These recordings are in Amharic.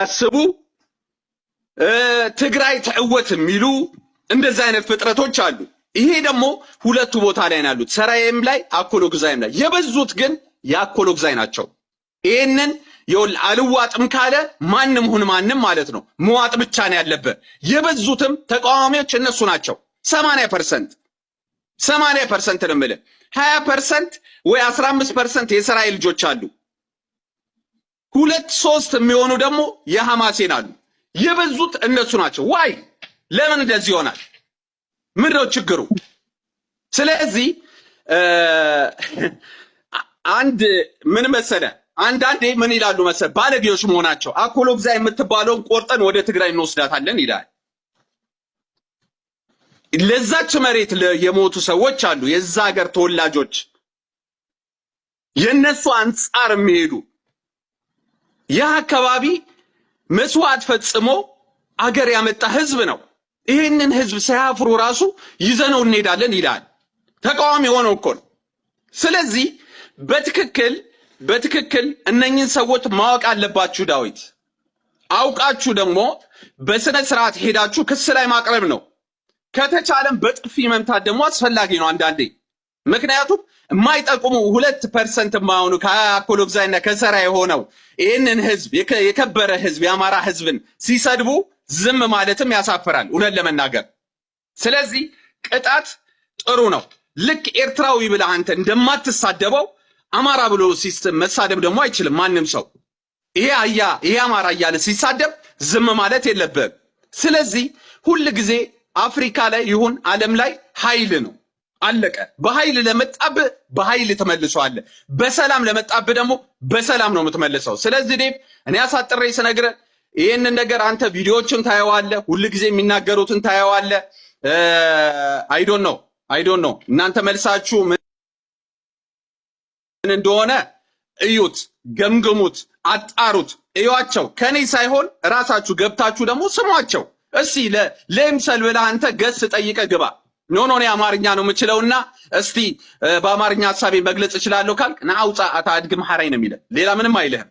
የሚያስቡ፣ ትግራይ ትዕወት የሚሉ እንደዚህ አይነት ፍጥረቶች አሉ። ይሄ ደግሞ ሁለቱ ቦታ ላይ ነው ያሉት፣ ሰራዬም ላይ አኮሎግዛይም ላይ። የበዙት ግን የአኮሎግዛይ ናቸው። ይህንን ይኸውልህ አልዋጥም ካለ ማንም ሁን ማንም ማለት ነው መዋጥ ብቻ ነው ያለብህ። የበዙትም ተቃዋሚዎች እነሱ ናቸው። 80%፣ 80% ነው የምልህ። 20% ወይ 15% የሰራይ ልጆች አሉ። ሁለት ሶስት የሚሆኑ ደግሞ የሐማሴን አሉ። የበዙት እነሱ ናቸው። Why? ለምን እንደዚህ ይሆናል? ምንድን ነው ችግሩ? ስለዚህ አንድ ምን መሰለ፣ አንዳንዴ ምን ይላሉ መሰለ፣ ባለጌዎች መሆናቸው አኮሎግዛይ የምትባለውን ቆርጠን ወደ ትግራይ እንወስዳታለን ይላል። ለዛች መሬት የሞቱ ሰዎች አሉ፣ የዛ ሀገር ተወላጆች፣ የነሱ አንጻር የሚሄዱ፣ ይህ አካባቢ መስዋዕት ፈጽሞ አገር ያመጣ ህዝብ ነው። ይህንን ህዝብ ሳያፍሩ ራሱ ይዘነው እንሄዳለን ይላል። ተቃዋሚ የሆነው እኮ ነው። ስለዚህ በትክክል በትክክል እነኝህን ሰዎች ማወቅ አለባችሁ። ዳዊት፣ አውቃችሁ ደግሞ በስነ ስርዓት ሄዳችሁ ክስ ላይ ማቅረብ ነው። ከተቻለም በጥፊ መምታት ደግሞ አስፈላጊ ነው አንዳንዴ። ምክንያቱም የማይጠቅሙ 2% የማይሆኑ ከአኮሎግዛይና ከሰራ የሆነው ይህንን ህዝብ፣ የከበረ ህዝብ፣ የአማራ ህዝብን ሲሰድቡ ዝም ማለትም ያሳፍራል፣ እውነት ለመናገር። ስለዚህ ቅጣት ጥሩ ነው። ልክ ኤርትራዊ ብለህ አንተ እንደማትሳደበው አማራ ብሎ መሳደብ ደግሞ አይችልም ማንም ሰው። ይሄ አያ ይሄ አማራ እያለ ሲሳደብ ዝም ማለት የለብህም። ስለዚህ ሁል ጊዜ አፍሪካ ላይ ይሁን ዓለም ላይ ኃይል ነው። አለቀ። በኃይል ለመጣብህ በኃይል ትመልሰዋለህ። በሰላም ለመጣብህ ደግሞ በሰላም ነው የምትመልሰው። ስለዚህ ዴቭ፣ እኔ አሳጥሬ ስነግርህ ይህንን ነገር አንተ ቪዲዮዎችን ታየዋለህ፣ ሁል ጊዜ የሚናገሩትን ታየዋለህ። I don't know, I don't know፣ እናንተ መልሳችሁ ምን እንደሆነ እዩት፣ ገምግሙት፣ አጣሩት፣ እዩዋቸው። ከኔ ሳይሆን ራሳችሁ ገብታችሁ ደግሞ ስሟቸው። እስቲ ለምሳሌ ብለህ አንተ ገስ ጠይቀህ ግባ። No, no፣ እኔ አማርኛ ነው የምችለውና እስቲ በአማርኛ ሀሳቤ መግለጽ እችላለሁ ካልክ ና አውጣ አታድግ መሐራይ ነው የሚልህ። ሌላ ምንም አይልህም።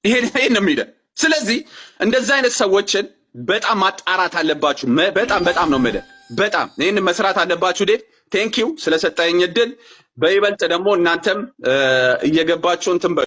ይሄ ነው የሚልህ። ስለዚህ እንደዚህ አይነት ሰዎችን በጣም ማጣራት አለባችሁ። በጣም በጣም ነው የምልህ። በጣም ይህን መስራት አለባችሁ። ዴቭ፣ thank you ስለሰጠኝ እድል። በይበልጥ ደግሞ እናንተም እየገባችሁ እንትን በሉ።